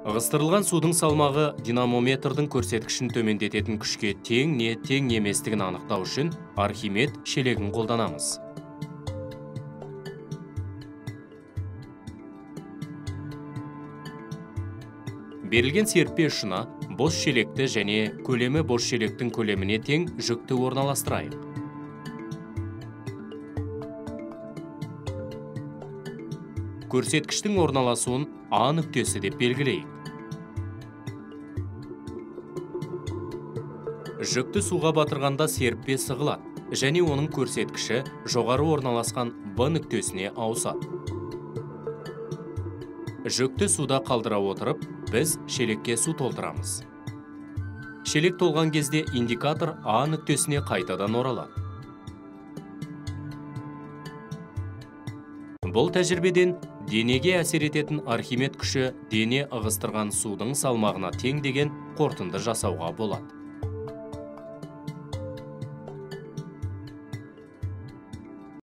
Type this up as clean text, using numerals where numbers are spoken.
Ығыстырылған судың салмағы динамометрдің көрсеткішін төмендететін күшке тең не тең еместігін анықтау үшін Архимед шелегін қолданамыз. Берілген серіппе ұшына бос шелекті және көлемі бос шелектің көлеміне тең жүкті орналастырайық. Көрсеткіштің орналасуын А нүктесі деп белгілейік. Жүкті суға батырғанда серіппе сығылады және оның көрсеткіші жоғары орналасқан Б нүктесіне ауысады. Жүкті суда қалдыра отырып, біз шелекке су толтырамыз. Шелек толған кезде индикатор А нүктесіне қайтадан оралады. Бұл тәжірибеден денеге әсер ететін Архимед күші дене ығыстырған судың салмағына тең деген қорытынды жасауға болады.